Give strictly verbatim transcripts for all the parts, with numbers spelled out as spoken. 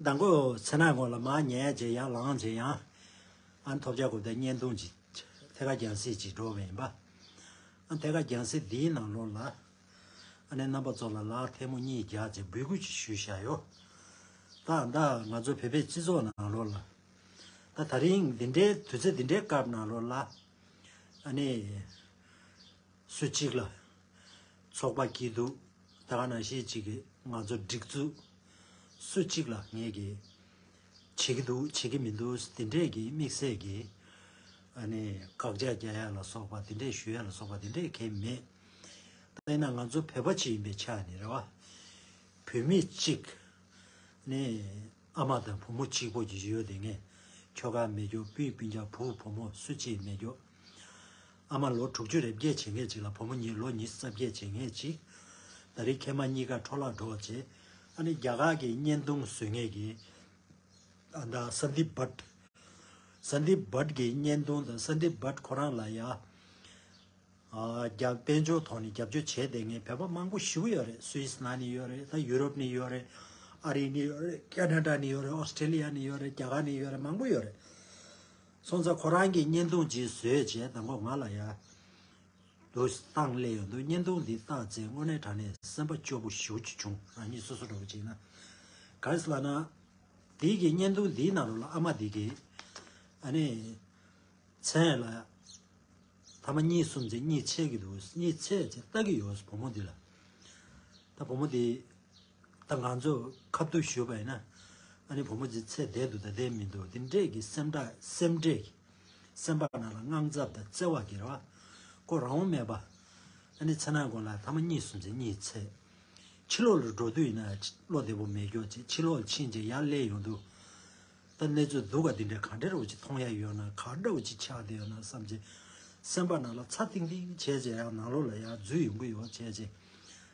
མདང་དགོང་ཚེ་ནག་གོང་ལ་མར་ཉལ་བྱས་ཡར་ལངས་བྱས་ཡང་། ཨ་ཐོབ་རྒྱག་དགོས་དེ་བརྙན་ཐུང་ཅིག་ཐད་ཀར་རྒྱང་སྲིང་ཅིག་འགྲོ་བ་ཡིན་པ། ཨ་ཐད་ཀར་རྒྱང་སྲིང་འདིའི་ནང་ལོགས་ལ། ཨ་ནི་རྣམ་པ་ཚོ་ལ་ལག་ཐལ་མོ་གཉིས་རྒྱག་བྱས་འབོད་སྐུལ་ཅིག་ཞུས་བཞག་ཡོད། ད་ད་ང་ཚོ་བོད་པའི་སྤྱི་ཚོགས་ནང་ལོགས་ལ། ད་ད་རིང་འདི་འདྲའི་དུས་ཚོད་འདི་འདྲའི་སྐབས་ནང་ལོགས་ལ། ཨ་ནི། སུ་གཅིག་ལ་ཚོགས་པ་སྐྱིད་སྡུག་ད་ག་ནང་བཞིན་གཅིག་གིས་ང་ཚོ་སྒྲིག་འཛུགས་སུ་གཅིག་ལ་ངས་ཀྱིས་བྱེད་ཀྱི་འདུག་བྱེད་ཀྱི་མི་འདུག་དེ་འདྲས་ཀྱི་དམིགས་བསལ་གྱི་ཨ་ནི་བཀག་ཆ་རྒྱག་ཡ་ལ་སོགས་པ་དེ་འདྲས་ཞུ་ཡ་ལ་སོགས་པ་དེ་འདྲས་གང་ཡང་མེད། ད་ཡིན་ན་ང་ཚོ་བོད་པ་ཅིག་ཡིན་པའི་ཆ་ནས་རེད་བ། བུད་མེད་གཅིག་ནས་ཨ་མ་དང་བུ་མོ་གཅིག་པོ་ཅིག་ཡོད་དེ་ངས་ཁྱོ་ག་མེད་རྒྱུ་སྤུན་སྤུན་ཀྱག་བུ་བུ་མོ་སུ་གཅིག་མེད་རྒྱུ། ཨ་མ་ལོ་དྲུག་ཅུ་རེ་བརྒྱད་བྱེད་མཁན་ཅིག་ལ་བུ་མོ་གཉིས་ལོ་ཉི་ཤུ་རྩ་བརྒྱད་བྱེད་མཁན་ཅིག་ད་རེས་ཁལ་མ་གཉིས་ཀ་འཕྲོ་བརླག་འགྲོ་བྱས། ཨ་ནི་རྒྱ་གར་གྱི་བརྙན་ཐུང་བཟོ་མཁན་གྱི་ཨ་ད་སན་དིབ་བྷཊ། སན་དིབ་བྷཊ་གྱི་བརྙན་ཐུང་དང་སན་དིབ་བྷཊ་ཁོ་རང་ལ་ཡ། ཨ་རྒྱ་དཔལ་འབྱོར་ཐོག་ནས་རྒྱབ་སྐྱོར་བྱས་བསྡད་མཁན་བོད་པ་མང་པོ་ཞེ་པོ་ཡོད་རེད། སུད་སི་ནང་ནས་ཡོད་རེད། ད་ཡུ་རོབ་ནས་ཡོད་རེད། ཨ་རི་ནས་ཡོད་རེད། ཁ་ན་ཌ་ནས་ཡོད་རེད། ཨོ་སི་ཁྲེ་ལི་ཡ་ནས་ཡོད་རེད། རྒྱ་གར་ནས་ཡོད་རེད། མང་པོ་ཡོད་རེད། སོང་ཙང་ཁོ་རང་གིས་བརྙན་ཐུང་ཅིག་བཟོས་བྱས་དང་པོ་ང་ལ་ཡ་འདུག་བཏང་སླེབས་ཡོང་དུས་བརྙན་ཐུང་འདི་བལྟས་ཚེ་དངོས་གནས་དྲང་གནས་སེམས་པ་སྐྱོ་པོ་ཞེ་པོ་ཅིག་བྱུང་། རང་ཉིད་སོ་སོ་འདྲ་པོ་ཅིག་ཡིན་ན། ག་རེ་ཟེར་ལབ་ན། དེའི་གི་བརྙན་ཐུང་འདིའི་ནང་ལོགས་ལ་ཨ་མ་འདི་གིས་ཨ་ནི་མཚན་ལ་ཐ་མ་གཉིད་སོང་ཚེ་གཉིད་སད་ཀྱི་འདུག་གཉིད་སད་ཚེ་ལྟ་གི་ཡོད་བུ་མོ་འདི་ལ། ད་བུ་མོ་འདི་ད་ང་ཚོ་ཁ་ཐུག་ཞུས་པ་ཡིན་ན། ཨ་ནི་བུ་མོ་འདི་ཚེ་འདས་འདུག་ད་བསྡད་མི་འདུག་འདི་འདྲས་ཀྱི་སེམས་ཁྲལ་སེམས་ཁྲལ་གྱི་སེམས་པ་ནང་ལ་དངངས་འཚབ་དང་བརྩེ་བ་གྱི་རེ་བ། ཁོ་རང་དབང་མེད་པ། ཨ་ནི་ཚེ་ནག་གོང་ལ་ཐ་མ་གཉིད་སོང་ཚེ་གཉིད་སད། ཕྱི་ལོགས་ལ་འགྲོ་དུས་ཡིན་ན་བློ་བདེ་པོ་མེད་སྐྱོ་བྱེད། ཕྱི་ལོགས་ལ་ཕྱིན་རྗེས་ཡར་སླེབས་ཡོང་དུས། ད་གནས་ཚུལ་སྡུག་ག་འདི་འདྲ་ག་འདྲ་རུ་ཅིག་མཐོང་ཡ་ཡོད་ན་ག་འདྲ་བོ་ཅིག་ཆགས་བསྡད་ཡོད་ན་བསམ་བྱས། སེམས་པ་ནང་ལ་ཚ་ཏིང་ཏིང་བྱས་བྱས་ཡང་ནང་ལོགས་ལ་ཡར་འཛུལ་ཡོང་གི་ཡོད་བྱས་བྱས།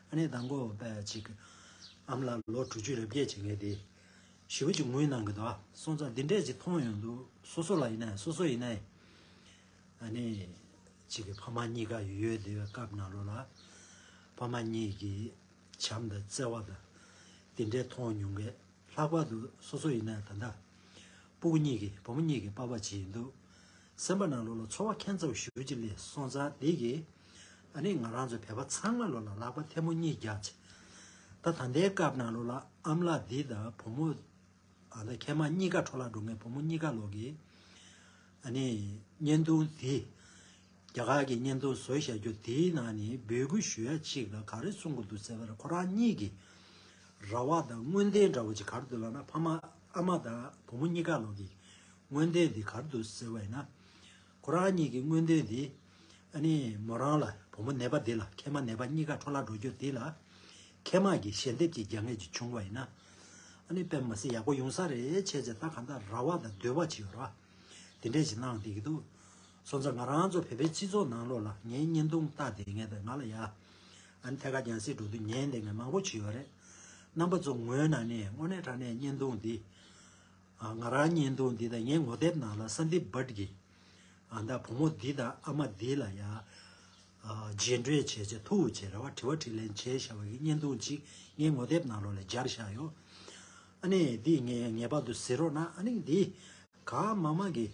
ཨ་ནི་དང་པོ་པས་ཅིག་ཨ་མ་ལགས་ལོ་དྲུག་ཅུ་རེ་བརྒྱད་བྱེད་མཁན་དེ་ཞེ་པོ་ཅིག་ངུས་གནང་གི་འདུག་ཨ། སོང་ཙང་འདི་འདྲས་ཅིག་མཐོང་ཡོང་དུས་སོ་སོ་ལ་ཡིན་ན་སོ་སོ་ཡིན་ན་ཨ་ནི་ཅིག་གི་ཕ་མ་གཉིས་ཀ་ཡོད་བསྡད་པའི་སྐབས་ནང་ལོགས་ལ་ཕ་མ་གཉིས་ཀྱི་བྱམས་དང་བརྩེ་བ་དང་དེ་འདྲས་མཐོང་མྱོང་མཁན། ལྷག་པར་དུ་སོ་སོ་ཡིན་ན་ད་ལྟ་སྤུ་གུ་གཉིས་ཀྱི་བུ་མོ་གཉིས་ཀྱི་པ་ཕ་ཅིག་ཡིན་དུས། སེམས་པ་ནང་ལོགས་ལ་ཚོར་བ་ཁྱད་མཚར་ཞེ་པོ་ཅིག་སླེབས་སོང་ཙང་དེ་གིས་ཨ་ནི་ང་རང་ཚོ་བོད་པ་ཚང་མ་ལོགས་ལ་ལག་པ་ཐལ་མོ་གཉིས་རྒྱག་བྱས། ད་ད་ལྟའི་སྐབས་ནང་ལོགས་ལ་ཨ་མ་ལགས་འདི་དང་བུ་མོ་ཨ་ད་ཁལ་མ་གཉིས་ཀ་འཕྲོ་བརླག་འགྲོ་མཁན་བུ་མོ་གཉིས་ཀ་ལོག་གིས་ཨ་ནི་བརྙན་ཐུང་འདི་རྒྱ་གར་གྱི་བརྙན་ཐུང་བཟོས་བཞག་རྒྱུ་དེའི་ནང་ནས་འབོད་སྐུལ་ཞུ་ཡ་གཅིག་ལ་ག་རེ་གསུང་གི་འདུག་ཟེར་བ་ལ་ཁོ་རང་གཉིས་ཀྱི་རེ་བ་དང་སྨོན་འདུན་འདྲ་བོ་ཅིག་ག་རེ་འདུག་ལབ་ན་ཕ་མ་ཨ་མ་དང་བུ་མོ་གཉིས་ཀ་ལོག་གི་སྨོན་འདུན་འདི་ག་རེ་འདུག་ཟེར་བ་ཡིན་ན། ཁོ་རང་གཉིས་ཀྱི་སྨོན་འདུན་འདི་ཨ་ནི་མོ་རང་ལ་བུ་མོ་ནད་པ་འདི་ལ་ཁལ་མ་ནད་པ་གཉིས་ཀ་འཕྲོ་བརླག་འགྲོ་རྒྱུ་འདི་ལ་ཁལ་མ་གི་ཞལ་འདེབས་ཀྱི་རྒྱག་མཁན་ཅིག་བྱུང་བ་ཡིན་ན་ཨ་ནི་དཔེ་མི་སྲིད་ཡག་པོ་ཡོང་ས་རེད་བྱས་བྱས། ད་གང་ལྟར་རེ་བ་དང་འདོད་པ་ཅིག་ཡོད་རེད་བ། དེ་འདྲས་ཅིག་གནང་བསྡད་ཀྱི་འདུག་སོང་ཙང་ང་རང་ཚོ་བོད་པའི་སྤྱི་ཚོགས་ནང་ལོགས་ལ་ངའི་བརྙན་ཐུང་ལྟ་བསྡད་མཁན་དང་ང་ལ་ཡ་ཨ་ནི་ཐད་ཀར་རྒྱང་སྲིང་འགྲོ་དུས་ཉན་བསྡད་མཁན་མང་པོ་ཅིག་ཡོད་རེད། རྣམ་པ་ཚོ་ངོས་ནང་ནས་དངོས་གནས་དྲང་གནས་བརྙན་ཐུང་འདི་ཨ་ང་རང་བརྙན་ཐུང་འདི་དང་ངའི་ངོ་དེབ་ནང་ལ་སན་དིབ་བྷཊ་གི་ཨ་ད་བུ་མོ་འདི་དང་ཨ་མ་འདི་ལ་ཡ་ཨ་རྗེས་འགྲོས་བྱས་བྱས་ཐུག་བྱས་རེ་བ་དྲི་བ་དྲིས་ལན་བྱས་བཞག་པ་གི་བརྙན་ཐུང་ཅིག་ངའི་ངོ་དེབ་ནང་ལོགས་ལ་སྦྱར་བཞག་ཡོད། ཨ་ནི་འདི་ངས་ངེས་པར་དུ་གཟིགས་རོགས་གནང་། ཨ་ནི་འདི་གང་མང་མང་གིས་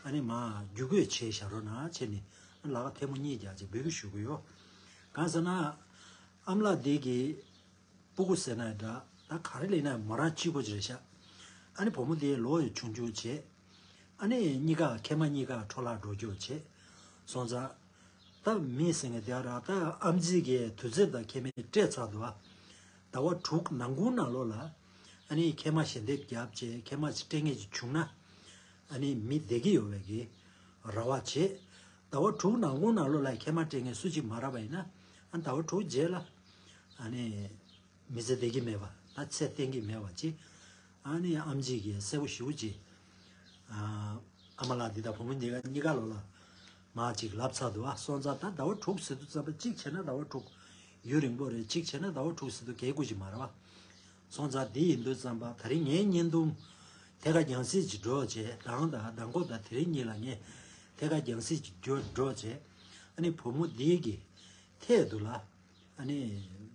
ཨ་ནི་མར་བརྒྱུད་སྐུར་བྱས་བཞག་རོགས་གནང་བྱས་ནས་ལག་པ་ཐལ་མོ་གཉིས་རྒྱག་བྱས་འབོད་སྐུལ་ཞུ་གི་ཡོད། གང་ཟེར་ན་ཨ་མ་ལགས་འདི་གི་སྤུ་གུ་ཟེར་ན་འདྲ་ད་ག་རེ་ལབ་ན་མོ་རང་གཅིག་པོ་ཅིག་རེད་ཤག་ཨ་ནི་བུ་མོ་དེ་ལོ་ཡང་ཆུང་ཆུང་བྱས། ཨ་ནི་གཉིས་ཀ་ཁལ་མ་གཉིས་ཀ་འཕྲོ་བརླག་འགྲོ་རྒྱུ་བྱས། སོང་ཙང་ད་མི་ཟེར་མཁན་དེ་ར་ད་ཨམ་ཆི་གི་དུས་ཚོད་དང་ཁལ་མ་སྤྲད་ཚར་འདུག་ཨ། ཟླ་བ་དྲུག་ནང་ཁུལ་ནང་ལོགས་ལ་ཨ་ནི་ཁལ་མ་ཞལ་འདེབས་བརྒྱབ་བྱས་ཁལ་མ་ཅིག་སྤྲད་མཁན་ཅིག་བྱུང་ན་ཨ་ནི་མི་བསྡད་ཀྱི་ཡོད་པའི་གི་རེ་བ་བྱས། ཟླ་བ་དྲུག་ནང་ཁུལ་ནང་ལོགས་ལ་ཁལ་མ་སྤྲད་མཁན་སུ་གཅིག་མ་རག་པ་ཡིན་ན་ཨ་ཟླ་བ་དྲུག་རྗེས་ལ་ཨ་ནི་མི་ཚེ་བསྡད་ཀྱི་མེད་པ་ད་ཚེ་བརྟན་གྱི་མེད་པ་ཅིག་ཨ་ནི་ཨམ་ཆི་གིས་གསལ་པོ་ཞེ་པོ་ཅིག་ཨ་ཨ་མ་ལགས་འདི་དང་བུ་མོ་འདི་ག་གཉིས་ཀ་ལོགས་ལ་མར་ཅིག་ལབ་ཚར་འདུག་ཨ། སོང་ཙང་ད་ཟླ་བ་དྲུག་ཟེར་དུས་ཙམ་པ་གཅིག་བྱས་ན་ཟླ་བ་དྲུག་ཡུན་རིང་པོ་རེད། གཅིག་བྱས་ན་ཟླ་བ་དྲུག་ཟེར་དུས་གལ་དགོས་ཀྱི་མ་རེད་བ། སོང་ཙང་འདི་ཡིན་དུས་ཙམ་པ་ད་རིང་ངའི་བརྙན་ཐུང་ཐད་ཀར་རྒྱང་སྲིང་ཅིག་འགྲོ་བྱས་དང་དང་དང་པོ་དང་དེ་རིང་གཉིས་ལ་ངས་ཐད་ཀར་རྒྱང་སྲིང་ཅིག་འགྲོ་འགྲོ་བྱས་ཨ་ནི་བུ་མོ་འདི་གི་ཐད་དུ་ལ། ཨ་ནི་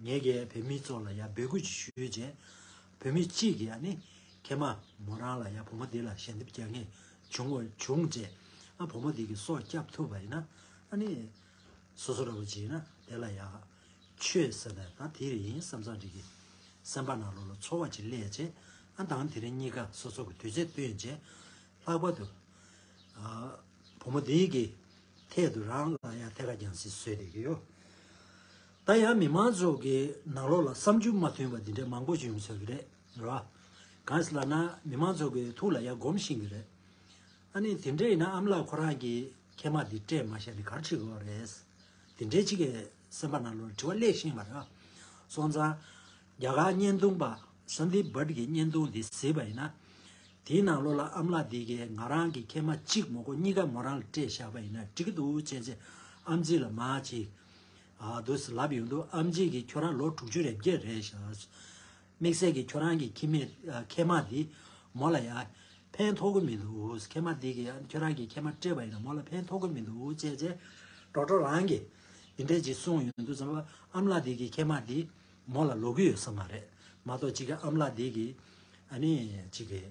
ངས་ཀྱིས་བོད་མི་ཚོ་ལ་ཡང་འབོད་སྐུལ་ཅིག་ཞུས་བྱས། བོད་མི་གཅིག་གིས་ཨ་ནི་ ཁྱེད་མ་མོ་རང་ལ་ཡ་བུ་མོ་འདི་ལ་ཞལ་འདེབས་རྒྱག་མཁན་བྱུང་བ་བྱུང་རྗེས། ཨ་བུ་མོ་འདི་གི་སྲོག་སྐྱབས་ཐུབ་པ་ཡིན་ན། ཨ་ནི་སོ་སོ་ར་བ་ཅིག་ཡིན་ན་དེ་ལ་ཡ་ཆོས་ཟེར་ནས་ད་དེ་ཡིན་བསམ་བསམ་འདྲི་གི་སེམས་པ་ནང་ལོགས་ལ་ཚོར་བ་ཅིག་སླེབས་རྗེས། ཨ་དང་དེ་རིང་གཉིས་ཀ་སོ་སོ་གི་དུས་ཚོད་བཏོན་རྗེས་ལྷག་པར་དུ་ཨ་བུ་མོ་འདི་གི་ཐད་དུ་རང་ལ་ཡ་ཐད་ཀ་རྒྱང་སྲིང་བཟོས་བསྡད་ཀྱི་ཡོད། ད་ཡང་མི་མང་ཚོ་གི་ནང་ལོགས་ལ་བསམ་ཚུལ་མ་མཐུན་པ་འདི་འདྲ་མང་པོ་ཞིག་ཡོང་ཚར་གི་རེད། རེད་བ། གང་ཟེར་ལབ་ན་མི་མང་ཚོ་གི་ཐུགས་ལ་ཡ་སྒོམ་ཤེས་གི་རེད། ཨ་ནི་དེ་འདྲ་ཡིན་ན་ཨ་མ་ལགས་ཁོ་རང་གི་ཁྱེད་མ་འདི་སྤྲད་མ་བཞག་ནས་ག་རེ་བྱེད་དགོས་རེད། དེ་འདྲའི་ཅིག་གི་སེམས་པ་ནང་ལོགས་དྲི་བ་སླེབས་ཤེས་པ་རེད། སོང་ཙང་རྒྱ་གར་བརྙན་ཐུང་པ་སན་དིབ་བྷཊ་གི་བརྙན་ཐུང་འདི་གཟིགས་པ་ཡིན་ན། དེའི་ནང་ལོགས་ལ་ཨ་མ་ལགས་འདི་གིས་ང་རང་གི་ཁྱེད་མ་གཅིག་མ་གཏོགས་གཉིས་ཀ་མོ་རང་ལ་སྤྲད་བཞག་པ་ཡིན་ན་འགྲིག་གི་འདུག་བྱས་རྗེས་ཨམ་ཆི་ལ་མ་ཅིག་ཨ་འདུག་སེ་ལབ་ཡོང་དུས། ཨམ་ཆི་གིས་ཁྱོད་རང་ལོ་དྲུག་ཅུ་རེ་བརྒྱད་རེད་ཤག་དམིགས་བསལ་གྱིས་ཁྱོད་རང་གི་ཁྱིམ་མི་ཨ་ཁྱེད་མ་འདི་མོ་ལ་ཡ་ཕན་ཐོགས་ཀྱི་མི་འདུག་ཁྱེད་མ་འདི་གིས་ཨ་ཁྱོད་རང་གི་ཁྱེད་མ་སྤྲད་པ་ཡིན་ན་མོ་ལ་ཕན་ཐོགས་ཀྱི་མི་འདུག་བྱས་རྗེས་ཌོག་ཊར་རང་གིས་འདི་འདྲས་ཅིག་གསུངས་ཡོང་དུས་ཙམ་པ་ཨ་མ་ལགས་འདི་གིས་ཁྱེད་མ་འདི་མོ་ལ་ལོག་གི་ཡོད་ས་མ་རེད། མ་གཏོགས་ཅིག་གི་ཨ་མ་ལགས་འདི་གིས་ཨ་ནི་ཅིག་གི་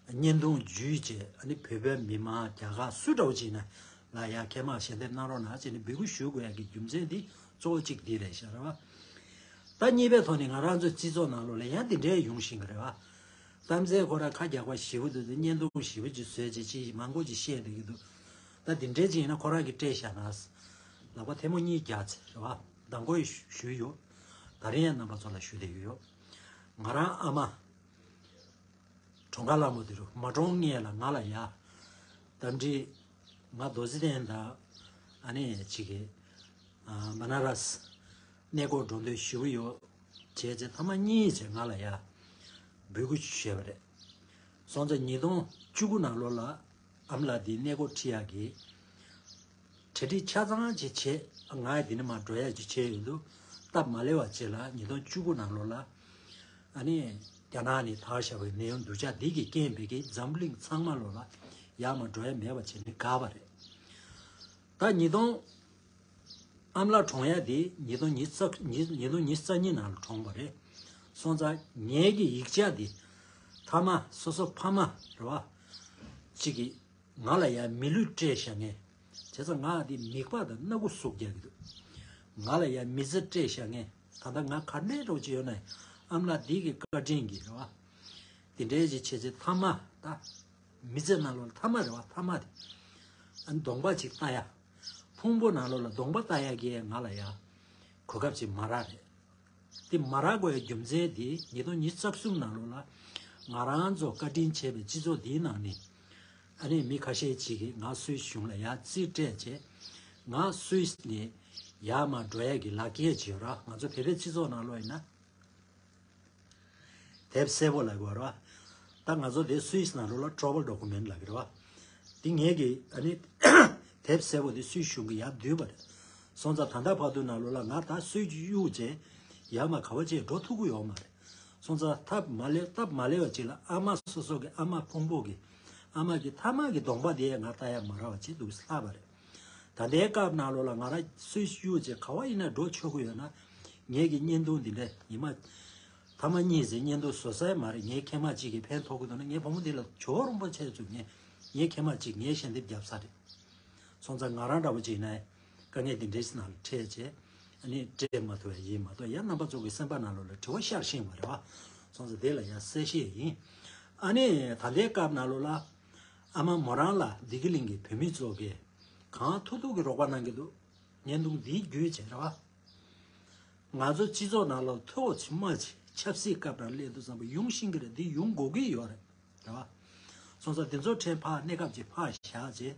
བརྙན་ཐུང་བརྒྱུད་བྱས། ཨ་ནི་བོད་པའི་མི་མང་རྒྱ་གར་སུ་འདྲ་བོ་ཅིག་ན་ལ་ཡ་ཁྱེད་མ་ཞལ་འདེབས་གནང་རོགས་གནང་བྱས་ནས་འབོད་སྐུལ་ཞུ་དགོས་ཡ་གི་རྒྱུ་མཚན་འདི་གཙོ་བོ་གཅིག་འདི་རེད་ཤག་རེད་བ། ད་གཉིས་པའི་ཐོག་ནས་ང་རང་ཚོའི་སྤྱི་ཚོགས་ནང་ལོགས་ལ་ཡང་འདི་འདྲའི་ཡོང་བཞིན་གི་རེད་བ། གཏམ་ཚེ་ཁོ་ར་ཁ་རྒྱག་པ་ཞེ་པོ་འདུག་དེ་བརྙན་ཐུང་ཞེ་པོ་ཅིག་བཟོས་བྱས་ཅིག་མང་པོ་ཅིག་བཤད་བསྡད་ཀྱི་འདུག་ད་འདི་འདྲའི་ཅིག་ཡིན་ན་ཁོ་རང་གིས་སྤྲད་བཞག་ན་ལག་པ་ཐལ་མོ་གཉིས་རྒྱག་ཚེ་རེད་བ། མདང་དགོང་ཞུས་ཡོད། ད་རིང་ཡང་རྣམ་པ་ཚོ་ལ་ཞུ་བསྡད་ཀྱི་ཡོད། ང་རང་ཨ་མ་གྲོངས་ཁ་ལ་མོ་དེ་རུ་མ་གྲོངས་སྔས་ལ་ང་ལ་ཡ་གཏམ་དྲིས། ང་རྡོ་རྗེ་གདན་དང་ཨ་ནི་ཅིག་གི་ཨ་བ་ན་ར་སི་གནས་སྐོར་འགྲོ་འདོད་ཞུ་གི་ཡོད། བྱས་རྗེས་ཐ་མ་གཉིས་བྱས་ང་ལ་ཡ་འབོད་སྐུལ་བྱས་པ་རེད། སོང་ཙང་ཉིས་སྟོང་བཅུ་དགུ་ནང་ལོགས་ལ་ཨ་མ་ལགས་འདི་གནས་སྐོར་ཁྲིད་ཡག་གི་གྲ་སྒྲིག་ཆ་ཚང་ཅིག་བྱས། ང་ཡ་འདི་ནས་མར་འགྲོ་ཡག་ཅིག་བྱས་ཡོང་དུས་སྟབས་མ་ལེགས་པ་ཅིག་ལ་ཉིས་སྟོང་བཅུ་དགུ་ནང་ལོགས་ལ་ཨ་ནི་རྒྱ་ནག་ནས་དར་བཞག་པའི་ནད་ཡམས་སྡུག་ཅག་འདི་གི་རྐྱེན་པས་ཀྱི་འཛམ་གླིང་ཚང་མ་ལོགས་ལ་ཡར་མར་འགྲོ་ཡག་མེད་པ་བྱས་ནས་འགག་པ་རེད། ད་ཉིས་སྟོང་ཨ་མ་ལགས་གྲོངས་ཡག་དེ་ཉིས་སྟོང་ཉི་ཤུ་རྩ་ཉི་ཉིས་སྟོང་ཉི་ཤུ་རྩ་གཉིས་ནང་ལ་གྲོངས་པ་རེད། སོང་ཙང་ངེད་ཀྱི་ཡིག་ཆ་དེ་ཐ་མ་སོ་སོ་ཕ་མ་རེད་བ། གཅིག་གིས་ང་ལ་ཡ་མི་ལུས་སྤྲད་བཞག་མཁན། བྱས་ཙང་ང་དེ་མིད་པ་དང་སྣ་ཁུག་ཟུག་རྒྱག་གི་འདུག་ང་ལ་ཡ་མི་ཚེ་སྤྲད་བཞག་མཁན། ད་ལྟ་ང་ག་འདྲའི་འགྲོ་ཅི་ཡོད་ན་ཨ་མ་ལགས་འདི་གི་བཀའ་དྲིན་གྱིས་རེད་བ། དེ་འདྲའི་ཅིག་བྱས་རྗེས་ཐ་མ་ད། མི་ཚེ་ནང་ལོགས་ལ་ཐ་མ་རེད་བ། ཐ་མ་དེ་ཨ་ནི་གདོང་པ་ཅིག་ལྟ་ཡ། ཕུང་པོ་ནང་ལོགས་ལ་གདོང་པ་ལྟ་ཡ་གི་ང་ལ་ཡ་གོ་སྐབས་ཅིག་མ་རག་རེད། དེ་མ་རག་དགོས་ཡ་རྒྱུ་མཚན་དེ་ཉིས་སྟོང་ཉི་ཤུ་རྩ་གསུམ་ནང་ལོགས་ལ་ང་རང་ཚོ་བཀའ་དྲིན་ཆེ་བའི་སྤྱི་ཚོགས་འདིའི་ནང་ནས་ཨ་ནི་མི་ཁ་ཤས་ཅིག་གིས་ང་སུད་སི་གཞུང་ལ་ཡ་རྩིས་སྤྲད་བྱས། ང་སུད་སི་ནས་ཡར་མར་འགྲོ་ཡ་གི་ལག་འཁྱེར་ཅིག་ཡོད་ར། ང་ཚོ་བོད་པའི་སྤྱི་ཚོགས་ནང་ལོགས་ཡིན་ན། དེབ་སེར་པོ་ལབ་དགོས་རེད་བ། ད་ང་ཚོ་དེ་སུད་སི་ནང་ལོགས་ལ་travel document ལབ་ཀྱི་རེད་བ། དེ་ངེད་ཀྱིས་ཨ་ནི་དེབ་སེར་པོ་དེ་སུད་སི་གཞུང་གིས་ཡར་བསྡུས་པ་རེད། སོང་ཙང་ད་ལྟ་བར་དུ་ནང་ལོགས་ལ་ང་ད་སུད་སི་གཡུག་བྱས་ཡར་མར་ག་བ་བྱས་འགྲོ་ཐུབ་ཀྱི་ཡོད་མ་རེད། སོང་ཙང་ཐབས་མ་ལེགས་སྟབས་མ་ལེགས་པ་ཅིག་ལ་ཨ་མ་སོ་སོ་གི་ཨ་མ་ཕུང་པོ་གི་ཨ་མ་གི་ཐ་མ་གི་གདོང་པ་དེ་ང་ལྟ་ཡ་མ་རག་པ་ཅིག་འདུག་ལྷག་པ་རེད། ད་ལྟའི་སྐབས་ནང་ལོགས་ལ་ང་རང་སུད་སི་གཡུག་བྱས་ག་བ་ཡིན་ན་འགྲོ་ཆོག་གི་ཡོད་ན། ངེད་ཀྱི་བརྙན་ཐུང་འདི་འདྲ་ཉི་མ་ཐ་མ་གཉིས་ཟེར་བརྙན་ཐུང་བཟོ་ས་ཡང་མ་རེད། ངའི་ཁྱེད་མ་གཅིག་གིས་ཕན་ཐོགས་ཀྱི་འདུག་ན། ངའི་བུ་མོ་འདི་ལ་ཇོ་བོ་རིན་པོ་ཆེ་ཚོས་ངས་ངའི་ཁྱེད་མ་གཅིག་ངའི་ཞལ་འདེབས་བརྒྱབ་ས་རེད། སོང་ཙང་ང་རང་འདྲ་བོ་ཅིག་ཡིན་ན་དཀའ་ངལ་འདི་འདྲའི་ནང་ལ་འཕྲད་བྱས་ཨ་ནི་སྤྲད་མ་ཐུབ་པ་ཡིན་མ་གཏོགས། ཡང་རྣམ་པ་ཚོ་གི་སེམས་པ་ནང་ལོགས་ལ་དྲི་བ་ཤར་ཤེས་མ་རེད་བ། སོང་ཙང་དེ་ལ་ཡང་གསལ་བཤད་ཡིན། ཨ་ནི་ད་ལྟའི་སྐབས་ནང་ལོགས་ལ་ཨ་མ་མོ་རང་ལ་བདེ་སྐྱིད་གླིང་གི་བུད་མེད་ཚོ་གིས་གང་ཐུབ་ཐུབ་ཀྱི་རོགས་པ་གནང་གི་འདུག་བརྙན་ཐུང་འདིའི་བརྒྱུད་བྱས་རེད་བ། ང་ཚོ་སྤྱི་ཚོགས་ནང་ལ་མཐོ་ཆེ་དམའ་ཆེ་ཆབ་སྲིད་སྐབས་དང་སླེབས་དུས་ཙམ་པ་ཡོང་ཤེས་ཀྱི་རེད། འདི་ཡོང་དགོས་ཀྱི་ཡོད་རེད། རེད་བ། སོང་ཙང་འདི་ཚོ་ཕྲན་ཕར་གནས་སྐབས་ཀྱི་ཕར་བཞག་བྱས།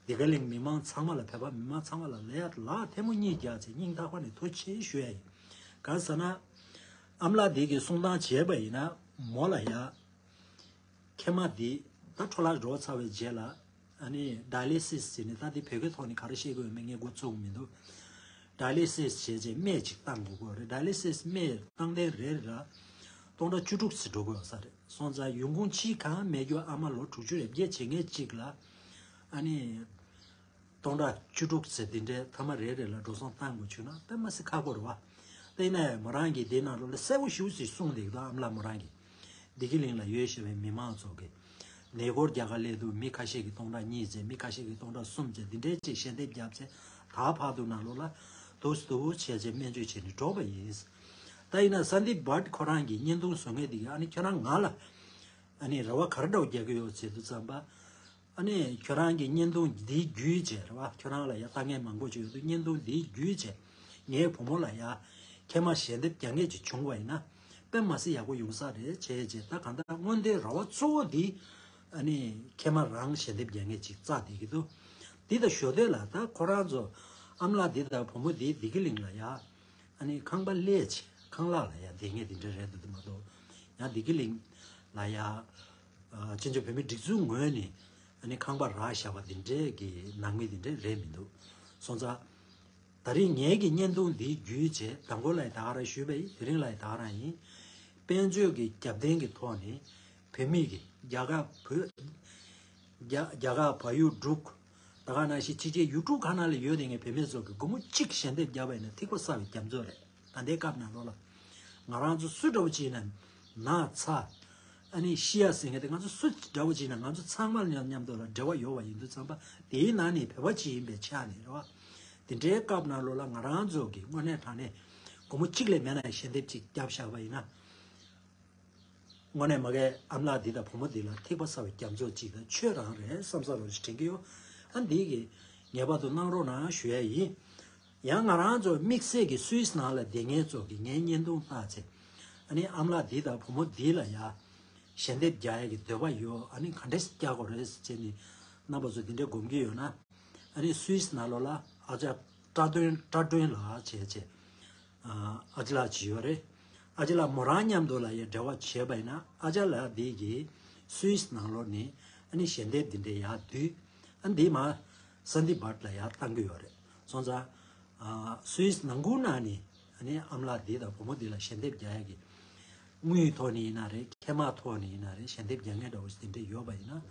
བདེ་སྐྱིད་གླིང་མི་མང་ཚང་མ་ལ། བོད་པ་མི་མང་ཚང་མ་ལ་ལས་ལག་ཐལ་མོ་གཉིས་རྒྱག་བྱས་སྙིང་ཐག་པ་ནས་ཐུགས་རྗེ་ཆེ་ཞུ་ཡ་ཡིན། གང་ཟེར་ན། ཨ་མ་ལགས་འདི་གིས་གསུང་སྟངས་བྱས་པ་ཡིན་ན་མོ་ལ་ཡ། ཁྱེད་མ་འདི་ད་འཕྲོ་བརླག་འགྲོ་ཚར་བའི་རྗེས་ལ་ཨ་ནི་ཌའི་ལི་སིས་ཟེར་ནས། ད་འདི་བོད་སྐད་ཐོག་ནས་ག་རེ་བཤད་དགོས་ཡོད་མེད་ངས་མགོ་ཚོས་མི་འདུག་ཌའི་ལི་སིས་བྱས་རྗེས་སྨན་ཅིག་བཏང་དགོས་ཀྱི་རེད། ཌའི་ལི་སིས་སྨན་བཏང་གཏན་རེ་རེ་ལ་སྟོང་ཕྲག་བཅུ་དྲུག་ཙམ་འགྲོ་གི་ཡོད་ས་རེད། སོང་ཙང་ཡོང་ཁུངས་ཕྱིའི་གང་མེད་རྒྱུ་ཨ་མ་ལོ་དྲུག་ཅུ་རེ་བརྒྱད་བྱེད་མཁན་གཅིག་ལ་ཨ་ནི། སྟོང་ཕྲག་བཅུ་དྲུག་ཙམ་འདི་འདྲའི་ཐ་མ་རེ་རེ་ལ་འགྲོ་སོང་བཏང་དགོས་བྱུང་ན་དཔེ་མ་སྲིད་ཁག་པོ་རེད་བ། དེ་ཡིན་ན་ཡང་མོ་རང་གིས་དེའི་ནང་ལོགས་ལ་གསལ་པོ་ཞེ་པོ་ཅིག་གསུངས་འདུག་ད་ཨ་མ་ལགས་མོ་རང་གིས། བདེ་སྐྱིད་གླིང་ལ་ཡོད་བཞིན་པའི་མི་མང་ཚོ་གི་ནས་སྒོར་རྒྱ་གར་སླེབས་དུས་མི་ཁ་ཤས་ཀྱིས་སྟོང་ཕྲག་གཉིས་བྱས། མི་ཁ་ཤས་ཀྱིས་སྟོང་ཕྲག་གསུམ་བྱས། འདི་འདྲའི་ཅིག་ཞལ་འདེབས་བརྒྱབ་བྱས། ད་ཕར་དུ་ནང་ལོགས་ལ་དུས་དུས་བྱས་བྱས་སྨན་བཅོས་བྱས་ནས་འགྲོ་བ་ཡིན། ད་ཡིན་ན་སན་དིབ་བྷཊ་ཁོ་རང་གི་བརྙན་ཐུང་བཟོ་མཁན་དེ་གིས་ཨ་ནི་ཁྱོད་རང་ང་ལ་ཨ་ནི་རེ་བ་ག་རེ་འདྲ་བོ་རྒྱག་གི་ཡོད་ཟེར་དུས་ཙམ་པ། ཨ་ནི་ཁྱོད་རང་གི་བརྙན་ཐུང་འདི་བརྒྱུད་བྱས་རེད་བ། ཁྱོད་རང་ལ་ཡ་ལྟ་མཁན་མང་པོ་ཅིག་ཡོད་དུས། བརྙན་ཐུང་འདི་བརྒྱུད་བྱས་ངའི་བུ་མོ་ལ་ཡ་མཁལ་མ་ཞལ་འདེབས་རྒྱག་མཁན་ཅིག་བྱུང་བ་ཡིན་ན་དཔེ་མ་སྲིད་ཡག་པོ་ཡོང་ས་རེད་བྱས་བྱས། ད་གང་ལྟར་སྔོན་དེ་རེ་བ་གཙོ་བོ་འདི་ཨ་ནི་མཁལ་མ་རང་ཞལ་འདེབས་རྒྱག་མཁན་ཅིག་བཙལ་བསྡད་ཀྱི་འདུག། འདི་དང་ཞོ་སྟོད་ལ་ད་ཁོ་རང་ཚོ་ཨ་མ་ལགས་འདི་དང་བུ་མོ་འདི་བདེ་སྐྱིད་གླིང་ལ་ཡ། ཨ་ནི་ཁང་པ་ལས་ཆེ་ཁང་གླ་ལ་ཡ་བསྡད་མཁན་དེ་འདྲ་རེད་འདུག་མ་གཏོགས། ཡང་བདེ་སྐྱིད་གླིང་ལ་ཡ་ཨ་བཙན་བྱོལ་བོད་མིའི་སྒྲིག་འཛུགས་ངོས་ནས་ཨ་ནི་ཁང་པ་རག་བཞག་པ་དེ་འདྲའི་གི་ནང་མི་དེ་འདྲ་རེད་མི་འདུག། སོང་ཙང་། ད་རིང་ངེད་ཀྱི་བརྙན་ཐུང་འདི་བརྒྱུད་བྱས། དང་པོ་ལ་ཡ་ད་ག་རང་ཞུས་པ་ཡིན། དེ་རིང་ལ་ཡ་ད་ག་རང་ཡིན། དཔལ་འབྱོར་གྱི་རྒྱབ་རྟེན་གྱི་ཐོག་ནས་བོད་མི་གི་རྒྱ་གར་བོད། རྒྱ་རྒྱ་གར་བལ་ཡུལ་འབྲུག། ད་ག་ནང་བཞིན་ཕྱི་རྒྱལ་ཡུལ་གྲུ་ཁག་ནང་ལ་ཡོད་དེ་ངས་བོད་མི་ཚོ་གི་སྒོར་མོ་གཅིག་ཞལ་འདེབས་བརྒྱབ་པ་ཡིན་ན་ཐིགས་པ་བསགས་པའི་རྒྱ་མཚོ་རེད། ད་ལྟའི་སྐབས་ནང་ལོགས་ལ་ང་རང་ཚོ་སུ་འདྲ་བོ་ཅིག་ཡིན་ན་ན་ཚ་ཨ་ནི་ཤི་ཡ་ཟེར་མཁན་དེ་ང་ཚོ་སུ་འདྲ་བོ་ཅིག་ཡིན་ན་ང་ཚོ་ཚང་མ་མཉམ་མཉམ་དུ་ལ་འབྲེལ་བ་ཡོད་པ་ཡིན་དུས་ཙམ་པ། དེའི་ནང་ནས་བོད་པ་ཅིག་ཡིན་པའི་ཆ་ནས་རེད་བ། དེ་འདྲའི་སྐབས་ནང་ལོགས་ལ་ང་རང་ཚོ་གི་དངོས་གནས་དྲང་གནས་སྒོར་མོ་གཅིག་ལས་མེད་ན་ཞལ་འདེབས་ཅིག་བརྒྱབ་བཞག་པ་ཡིན་ན། དངོས་གནས་མ་གིའི་ཨ་མ་ལགས་འདི་དང་བུ་མོ་འདི་ལ་ཐིགས་པ་བསགས་པའི་རྒྱ་མཚོ་གཅིག་དང་ཆོས་རང་རེད་བསམ་ས་རོགས་ཞེས་དྲན་གྱི་ཡོད། ཨ་འདི་གི་ངེས་པར་དུ་གནང་རོགས་གནང་ཞུ་ཡ་ཡིན། ཡང་ང་རང་ཚོ་དམིགས་བསལ་གྱི་སུད་སི་ནང་ལ་བསྡད་མཁན་ཚོ་གི་ངའི་བརྙན་ཐུང་བལྟས་ཚེ། ཨ་ནི་ཨ་མ་ལགས་འདི་དང་བུ་མོ་འདི་ལ་ཡ་ཞལ་འདེབས་རྒྱག་ཡ་གི་འདོད་པ་ཡོད། ཨ་ནི་ག་འདྲས་རྒྱག་དགོས་རེད་ཟེར་བྱས་ནས་རྣམ་པ་ཚོ་འདི་འདྲས་དགོངས་ཀྱི་ཡོད་ན། ཨ་ནི་སུད་སི་ནང་ལོགས་ལ་ཨ་ཅག་བཀྲ་དོན་བཀྲ་དོན་ལགས་བྱས་བྱས། ཨ་ཅག་ལགས་ཅིག་ཡོད་རེད། ཨ་ཅག་ལགས་མོ་རང་མཉམ་དུ་ལ་ཡ་འབྲེལ་བ་བྱས་པ་ཡིན་ན་ཨ་ཅག་ལགས་འདི་གིས་སུད་སི་ནང་ལོགས་ནས་ཨ་ནི་ཞལ་འདེབས་འདི་འདྲས་ཡར་བསྡུས། ཨ་འདི་མར་སན་དིབ་བྷཊ་ལ་ཡར་བཏང་གི་ཡོད་རེད། སོང་ཙང་། ཨ་སུད་སི་ནང་ཁུལ་ནང་ནས་ཨ་ནི་ཨ་མ་ལགས་འདི་དང་བུ་མོ་འདི་ལ་ཞལ་འདེབས་རྒྱག་ཡ་གི་དངུལ་ཐོག་ནས་ཡིན་ན་རེད། མཁལ་མ་ཐོག་ནས་ཡིན་ན་རེད། ཞལ་འདེབས་རྒྱག་མཁན་འདྲ་བོ་ཞིག་དེ་འདྲས་ཡོད་པ་ཡིན་ན།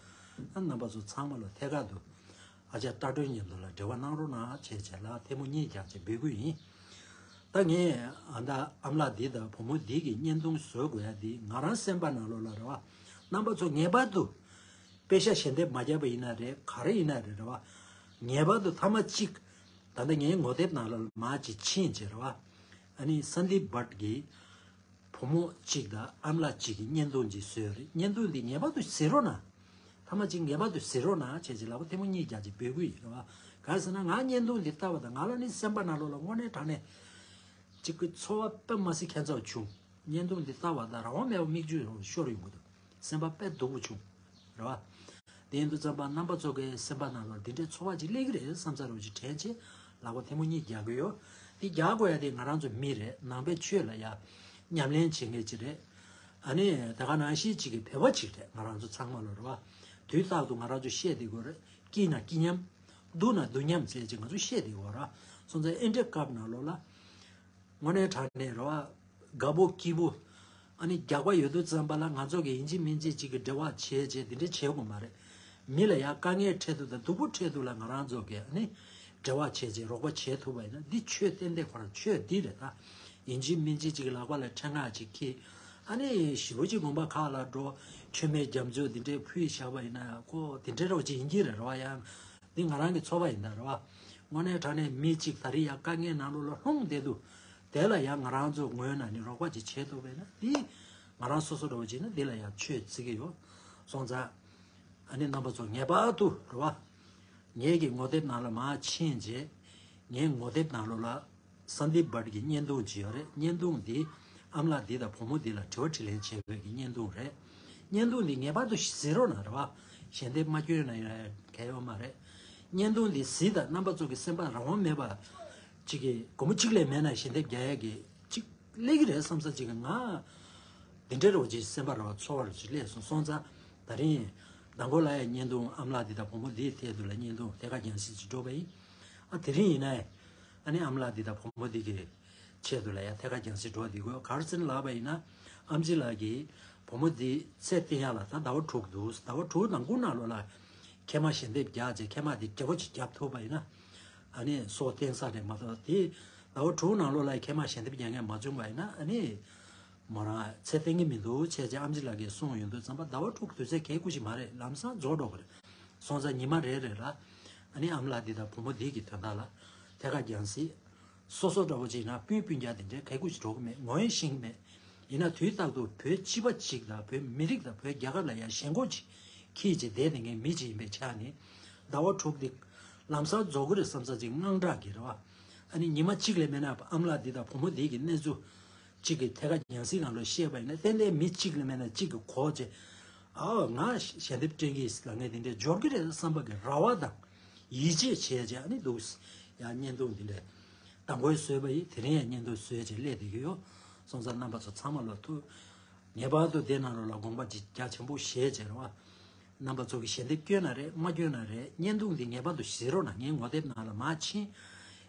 ཨ་རྣམ་པ་ཚོ་ཚང་མ་ལ་ཐད་ཀར་དུ་ཨ་ཅག་བཀྲ་དོན་མཉམ་དུ་ལ་འབྲེལ་བ་གནང་རོགས་གནང་བྱས་བྱས་ལ་ཐལ་མོ་གཉིས་རྒྱག་བྱས་འབོད་སྐུལ་ཡིན། ད་ངས་ཨ་ད་ཨ་མ་ལགས་འདི་དང་བུ་མོ་འདི་གི་བརྙན་ཐུང་བཟོ་དགོས་ཡ་འདི་ང་རང་སེམས་པ་ནང་ལོགས་ལ་རེད་བ། རྣམ་པ་ཚོ་ངེས་པར་དུ་པེ་ཤ་ཞལ་འདེབས་མ་བརྒྱབ་པ་ཡིན་ན་རེད། ག་རེ་ཡིན་ན་རེད་རེད་བ། ངེས་པར་དུ་ཐ་མ་གཅིག་ད་ལྟ་ངའི་ངོ་དེབ་ནང་ལ་མར་ཅིག་ཕྱིན་བྱས་རེད་བ། ཨ་ནི་སན་དིབ་བྷཊ་གི་བུ་མོ་གཅིག་དང་ཨ་མ་ལགས་གཅིག་གི་བརྙན་ཐུང་ཅིག་བཟོས་རེད། བརྙན་ཐུང་འདི་ངེས་པར་དུ་གཟིགས་རོགས་གནང་། ཐ་མ་གཅིག་ངེས་པར་དུ་གཟིགས་རོགས་གནང་བྱས་བྱས་ལག་པ་ཐལ་མོ་གཉིས་རྒྱག་བྱས་འབོད་སྐུལ་ཡིན་རེད་བ། གང་ཟེར་ན་ང་བརྙན་ཐུང་འདི་ལྟ་བ་དང་ང་ལ་ནི་སེམས་པ་ནང་ལོགས་ལ་དངོས་གནས་དྲང་གནས་གཅིག་གི་ཚོར་བ་དཔེ་མ་སྲིད་ཁྱད་མཚར་བྱུང་། བརྙན་ཐུང་འདི་ལྟ་བ་དང་རང་དབང་མེད་པ་མིག་ཆུ་ཤོར་ཡོང་གི་འདུག། སེམས་པ་དཔེ་སྡུག་པོ་བྱུང་། རེད་བ། དེ་ཡིན་དུས་ཙམ་པ་རྣམ་པ་ཚོ་གི་སེམས་པ་ནང་ལ་འདི་འདྲའི་ཚོར་བ་ཅིག་སླེབས་ཀྱི་རེད་བསམ་ས་རུ་ཅིག་དྲན་ཆེ། ལག་པ་ཐལ་མོ་གཉིས་རྒྱག་གི་ཡོད། འདི་རྒྱག་དགོས་ཡ་དེ་ང་རང་ཚོ་མི་རེད། ནང་པའི་ཆོས་ལ་ཡ་ཉམས་ལེན་བྱེད་མཁན་ཅིག་རེད། ཨ་ནི་ད་ག་ནང་བཞིན་ཅིག་གི་བོད་པ་ཅིག་རེད། ང་རང་ཚོ་ཚང་མ་ལ་རེད་བ། དུས་རྟག་ཏུ་ང་རང་ཚོ་བཤད་བསྡད་དགོས་རེད། སྐྱིད་ན་སྐྱིད་མཉམ། སྡུག་ན་སྡུག་མཉམ་ཟེར་ཅིག་ང་ཚོ་བཤད་བསྡད་དགོས་རེད། སོང་ཙང་ཨེ་འདྲའི་སྐབས་ནང་ལོགས་ལ། དངོས་གནས་དྲང་གནས་རེད་བ། དགའ་པོ་སྐྱིད་པོ། ཨ་ནི་རྒྱགས་པ་ཡོད་དུས་ཙམ་པ་ལ་ང་ཚོ་གི་ཡིན་གཅིག་མིན་གཅིག་ཅིག་གི་འབྲེལ་བ་བྱས་བྱས་འདི་འདྲ་བྱེད་དགོས་མ་རེད། མི་ལ་ཡང་དཀའ་ངལ་འཕྲད་དུས་དང་སྡུག་པོ་འཕྲད་དུས་ལ་ང་རང་ཚོ་གི་ཨ་ནི་འབྲེལ་བ་བྱས་བྱས་རོགས་པ་བྱེད་ཐུབ་པ་ཡིན་ན་འདི་ཆོས་ཏན་ཏན་ཁོ་རང་ཆོས་འདི་རེད་ད། ཡིན་གཅིག་མིན་གཅིག་ཅིག་གི་ལག་པ་ལ་ཕྲེང་སྐེག་ཅིག་འཁྱེར། ཨ་ནི་ཞེ་པོ་ཅིག་དགོན་པ་ཁག་ལ་འགྲོ། མཆོད་མེ་རྒྱ་མཚོ་འདི་འདྲའི་ཕུལ་བཞག་པ་ཡིན་ན་ཁོ་འདི་འདྲའི་རོགས་ཅིག་ཡིན་གྱི་རེད་རེད་བ། ཡང་འདི་ང་རང་གི་ཚོར་བ་ཡིན་ད་རེད་བ། དངོས་གནས་དྲང་གནས་མི་གཅིག་ད་རེས་ཡང་དཀའ་ངལ་ནང་ལོགས་ལ་ལྷུང་བསྡད་དུས། དེ་ལ་ཡང་ང་རང་ཚོ་ངོས་ནས་ནི་རོགས་པ་ཅིག་བྱེད་ཐུབ་པས་ན་འདི་ང་རང་སོ་སོ་འདྲ་བོ་ཅིག་ན་འདི་ལ་ཡང་ཆོས་བརྩི་གི་ཡོད། སོང་ཙང་ཨ་ནི་རྣམ་པ་ཚོ་ངེས་པར་དུ་རེད་བ། ངེད་ཀྱི་ངོ་དེབ་ནང་ལ་མར་ཕྱིན་རྗེས་ངའི་ངོ་དེབ་ནང་ལོགས་ལ་སན་དིབ་བྷཊ་གི་བརྙན་ཐུང་ཅིག་ཡོད་རེད། བརྙན་ཐུང་འདི་ཨ་མ་ལགས་འདི་དང་བུ་མོ་འདི་ལ་དྲི་བ་དྲིས་ལན་བྱས་པའི་གི་བརྙན་ཐུང་རེད། བརྙན་ཐུང་འདི་ངེས་པར་དུ་གཟིགས་རོགས་གནང་རེད་བ། ཞལ་འདེབས་མ་བསྐྱོན་ན་ཡང་གལ་ཡོད་མ་རེད། བརྙན་ཐུང་འདི་གཟིགས་དང་རྣམ་པ་ཚོ་གི་སེམས་པ་རང་དབང་མེད་པ་ཅིག་གི་སྒོར་མོ་གཅིག་ལས་མེད་ན་ཞལ་འདེབས་རྒྱག་ཡས་ཀྱི་ཅིག་སླེབས་ཀྱི་རེད་བསམ་ས་ཅིག་གི་ང་འདི་འདྲའི་རོ་ཅིག་སེམས་པ་རོ་ཚོར་བ་རོ་ཅིག་སླེབས་སོང་། སོང་ཙང་ད་རིང་མདང་དགོང་ལ་ཡ་བརྙན་ཐུང་ཨ་མ་ལགས་འདི་དང་བུ་མོ་འདིའི་ཐད་དུ་ལ་བརྙན་ཐུང་ཐད་ཀ་རྒྱང་སྲིང་ཅིག་འགྲོ་བ་ཡིན། ཨ་དེ་རིང་ཡིན་ན་ཨ་ནི་ཨ་མ་ལགས་འདི་དང་བུ་མོ་འདི་གི་ཆེད་དུ་ལ་ཡ་ཐད་ཀ་རྒྱང་སྲིང་འགྲོ་བསྡད་དགོས། ག་རེ་ཟེར་ན་ལབ་པ་ཡིན་ན་ཨམ་ཆི་ལགས་ཀྱིས་བུ་མོ་འདི་ཚེ་བརྟན་ཡག་ལ་ད་ཟླ་བ་དྲུག་འདུག། ཟླ་བ་དྲུག་ནང་ཁུལ་ནང་ལོགས་ལ་མཁལ་མ་ཞལ་འདེབས་རྒྱག་བྱས་མཁལ་མ་འདི་རྒྱ་བོ་ཅིག་བརྒྱབ་ཐུབ་པ་ཡིན་ན་ཨ་ནི་སྲོག་བརྟན་ས་རེད་མ་གཏོགས། དེ་ཟླ་བ་དྲུག་ནང་ལོགས་ལ་མཁལ་མ་ཞལ་འདེབས་རྒྱག་མཁན་མ་བྱུང་བ་ཡིན་ན་ཨ་ནི་ མོ་རང་ཚེ་བརྟན་གྱི་མི་འདུག་བྱས་རྗེས་ཨམ་ཆི་ལགས་ཀྱིས་གསུངས་ཡོང་དུས་ཙམ་པ་ཟླ་བ་དྲུག་དུས་ཚོད་གས་ཀུ་ཞིག་མ་རེད། ལམ་སང་རྫོགས་འགྲོ་གི་རེད། སོང་ཙང་ཉི་མ་རེ་རེ་ལ་ཨ་ནི་ཨམ་ལགས་འདི་དང་བུ་མོ་འདི་གི་དོན་དག་ལ་ཐད་ཀར་རྒྱང་སྲིང་། སོ་སོ་འདྲ་བོ་ཅིག་ན་སྤུན་སྤུན་ཀྱག་དེ་འདྲའི་གས་ཀུ་ཞིག་འགྲོ་གི་མེད། ངོ་ཡང་ཤེས་ཀྱི་མེད། ཡིན་ན་དུས་རྟག་ཏུ་བོད་སྤྱི་པ་ཅིག་དང་བོད་མི་རིགས་དང་བོད་རྒྱ་གར་ལ་ཡང་ཞེན་ཁོག་ཅིག་ཁྱེད་ཀྱི་བསྡད་དེ་ངའི་མི་ཅིག་ཡིན་པའི་ཆ་ནས་ཟླ་བ་དྲུག་འདི་ལམ་སང་རྫོགས་གི་རེད་བསམ་ས་ཅིག་དངངས་སྐྲག་གི་རེད་བ། ཨ་ནི་ཉི་མ་གཅིག་ལས་མེད་ན་ཨམ་ལགས་འདི་དང་བུ་མོ་འདི་གི་གནས་ཚུལ་གཅིག་གི་ཐད་ཀར་རྒྱང་སྲིང་ནང་ལ་བཤད་པ་ཡིན་ན་ཏན་ཏན་མི་གཅིག་ལས་མེད་ན་གཅིག་གི་གོ་བྱས། ཨའོ་ང་ཞལ་འདེབས་སྤྲད་ཀྱི་ཡིན་ལ་ངས་དེ་འདྲའི་འབྱོར་གྱི་རེད་བསམ་པ་གི་རེ་བ་དང་ཡིད་ཆེས་བྱས་བྱས་ཨ་ནི་འདུག་ཡང་བརྙན་ཐུང་འདི་འདྲའི་དང་པོའི་བཟོས་པ་ཡིན། དེ་རིང་ཡང་བརྙན་ཐུང་བཟོས་བྱས་སླེབས་བསྡད་ཀྱི་ཡོད། སོང་ཙང་རྣམ་པ་ཚོ་ཚང་མ་ལ་ཐུགས་ངེས་པར་དུ་དེ་ནང་ལོགས་ལ་དགོངས་པ་ཅིག་རྒྱ་ཆེན་པོ་བཞེས་བྱས་རེད་བ། རྣམ་པ་ཚོ་གི་ཞལ་འདེབས་སྐྱོན་ན་རེད་མ་སྐྱོན་ན་རེད། བརྙན་ཐུང་འདི་ངེས་པར་དུ་གཟིགས་རོགས་གནང་། ངའི་ངོ་དེབ་ནང་ལ་མར་ཕྱིན།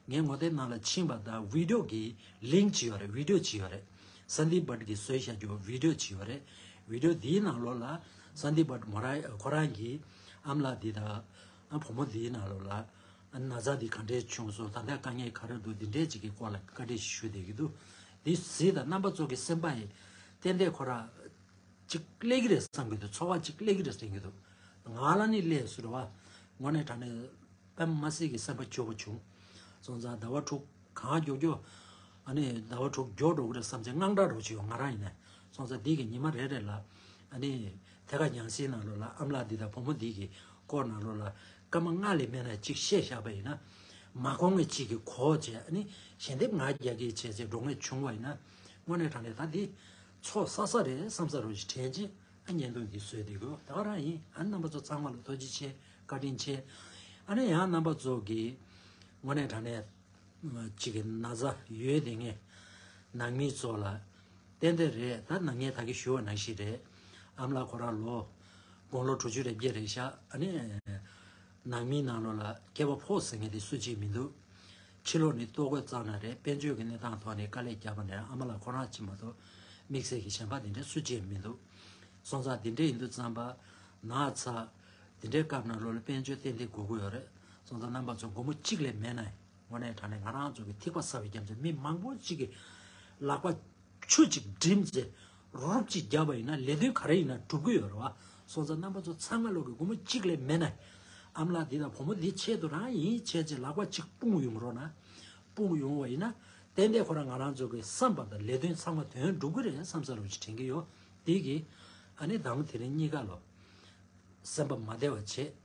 ངའི་ངོ་དེབ་ནང་ལ་ཕྱིན་པ་དང་བི་ཌིའོ་གི་ལིང་ཅིག་ཡོད་རེད། བི་ཌིའོ་ཅིག་ཡོད་རེད། སན་དིབ་བྷཊ་གིས་བཟོས་བཞག་རྒྱུ་བི་ཌིའོ་ཅིག་ཡོད་རེད། བི་ཌིའོ་འདིའི་ནང་ལོགས་ལ་སན་དིབ་བྷཊ་མོ་ར་ཁོ་རང་གིས་ཨམ་ལགས་འདི་དང་བུ་མོ་འདིའི་ནང་ལོགས་ལ་ན་ཚ་འདི་ག་འདྲས་བྱུང་སོང་། ད་ལྟ་དཀའ་ངལ་ག་རེ་འདུག་འདི་འདྲས་ཅིག་གི་སྐོར་ལ་བཀའ་འདྲི་ཞུ་བསྡད་ཀྱི་འདུག་འདི་གཟིགས་དང་རྣམ་པ་ཚོ་གི་སེམས་པ་ཡི་ཏན་ཏན་ཁོ་ར་ཅིག་སླེབས་ཀྱི་རེད་བསམ་གྱི་འདུག་ཚོར་བ་ཅིག་སླེབས་ཀྱི་རེད་དྲན་གྱི་འདུག་ང་ལ་ནི་སླེབས་སོང་རེད་བ། དངོས་གནས་དྲང་གནས་དཔེ་མ་སྲིད་ཀྱི་སེམས་པ་སྐྱོ་པོ་བྱུང་། སོང་ཙང་ཟླ་བ་དྲུག་གང་མགྱོགས་མགྱོགས་ཨ་ནི་ཟླ་བ་དྲུག་མགྱོགས་འགྲོ་གི་རེད་བསམ་བྱས་དངངས་སྐྲག་འདྲ་བོ་ཅིག་ཡོང་ང་རང་ཡིན་ན། སོང་ཙང་འདི་གི་ཉི་མ་རེ་རེ་ལ་ཨ་ནི་ཐད་ཀར་རྒྱང་སྲིང་ནང་ལོགས་ལ་ཨམ་ལགས་འདི་དང་བུ་མོ་འདི་གི་སྐོར་ནང་ལོགས་ལ་སྐར་མ་ལྔ་ལས་མེད་ན་གཅིག་བཤད་བཞག་པ་ཡིན་ན། མ་གོ་མཁན་གཅིག་གིས་གོ་བྱས་ཨ་ནི་ཞལ་འདེབས་ང་རྒྱག་གི་བྱས་བྱས་འགྲོ་མཁན་བྱུང་བ་ཡིན་ན། དངོས་གནས་དྲང་གནས་ད་འདི་ཚོགས་བསགས་ས་རེད་བསམ་ས་རོ་ཞིག་དྲན་རྗེས་ཨ་བརྙན་ཐུང་འདི་བཟོས་བསྡད་དགོས། ད་ག་རང་ཡིན། ཨ་རྣམ་པ་ཚོ་ཚང་མ་ལ་ཐུགས་རྗེ་ཆེ། བཀའ་དྲིན་ཆེ། ཨ་ནི་ཡང་རྣམ་པ་ཚོ་གིས་དངོས་གནས་དྲང་གནས་གཅིག་གི་ན་ཚ་ཡོད་དེ་ངས་ནང་མི་ཚོ་ལ་ཏན་ཏན་རེད། ད་ནང་ངས་ད་གི་ཞུ་བ་ནང་བཞིན་རེད། ཨ་མ་ལགས་ཁོ་རང་ལོ་དགུང་ལོ་དྲུག་ཅུ་རེ་བརྒྱད་རེད་ཤག་ཨ་ནི་ནང་མིའི་ནང་ལོགས་ལ་སྐྱེས་པ་ཕོ་ཟེར་མཁན་དེ་སུ་གཅིག་མི་འདུག་ཕྱི་ལོགས་ནས་ལྟོ་གོས་གཙང་ན་རེད། དཔལ་འབྱོར་གྱི་གནས་སྟངས་ཐོག་ནས་དཀའ་ལས་བརྒྱབ་པ་ནས་ཨ་མ་ལགས་ཁོ་རང་གཅིག་མ་གཏོགས་དམིགས་བསལ་གྱི་གཞན་པ་དེ་འདྲ་སུ་གཅིག་མི་འདུག་སོང་ཙང་དེ་འདྲ་ཡིན་དུས་ཙམ་པ་ན་ཚ་དེ་འདྲའི་སྐབས་ནང་ལོགས་ལ་དཔལ་འབྱོར་ཏན་ཏན་དགོས་ཀྱི་ཡོད་རེད། སོང་ཙང་རྣམ་པ་ཚོ་སྒོར་མོ་གཅིག་ལས་མེད་ན། དངོས་གནས་དྲང་གནས་ང་རང་ཚོ་གི་ཐིགས་པ་ཟ་བའི་རྒྱུ་མཚན་མི་མང་པོ་གཅིག་གི་ལག་པ་ཆུ་གཅིག་བསྒྲིམས་ཚེ་རོབ་ཅིག་བརྒྱབ་པ་ཡིན་ན་ལས་དོན་ག་རེ་ཡིན་ན་འགྲུབ་ཀྱི་ཡོད་རེད་བ། སོང་ཙང་རྣམ་པ་ཚོ་ཚང་མ་ལོག་གི་སྒོར་མོ་གཅིག་ལས་མེད་ན། ཨ་མ་ལགས་འདི་དང་བུ་མོ་འདི་ཆེད་དུ་རང་ཡིན་བྱས་ཚེ་ལག་པ་གཅིག་སྤུངས་ཡོང་རོགས་གནང་། སྤུངས་ཡོང་བ་ཡིན་ན་ཏན་ཏན་ཁོ་རང་ང་རང་ཚོ་གི་བསམ་པ་དང་ལས་དོན་ཚང་མ་དོན་འགྲུབ་ཀྱི་རེད་བསམ་ས་རོ་ཞིག་དྲན་གྱི་ཡོད། དེ་གི་ཨ་ནི་དང་དེ་རིང་གཉིས་ཀ་ལོ། སེམས་པ་མ་བདེ་བ་བྱེད།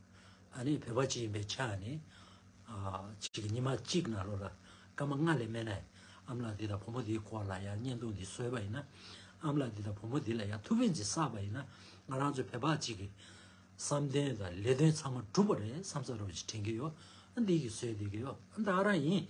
ཨ་ནི་བོད་པ་གཅིག་ཡིན་པའི་ཆ་ནས་ཨ་གཅིག་ཉི་མ་གཅིག་ནང་ལོགས་ལ་སྐར་མ་ལྔ་ལས་མེད་ན་ཨ་མ་ལགས་འདི་དང་བུ་མོ་འདིའི་སྐོར་ལ་ཡང་བརྙན་ཐུང་འདི་བཟོས་པ་ཡིན་ན། ཨ་མ་ལགས་འདི་དང་བུ་མོ་འདི་ལ་ཡང་ཐུགས་ཕན་ཅིག་བསགས་པ་ཡིན་ན། ང་རང་ཚོ་བོད་པ་གཅིག་གི་བསམ་དོན་དང་ལས་དོན་ཚང་མ་འགྲུབ་པ་རེད་བསམ་ས་རོ་ཞིག་དྲན་གྱི་ཡོད། ཨ་འདི་གི་བཟོས་འདི་གི་ཡོད། ཨ་ད་ག་རང་ཡིན།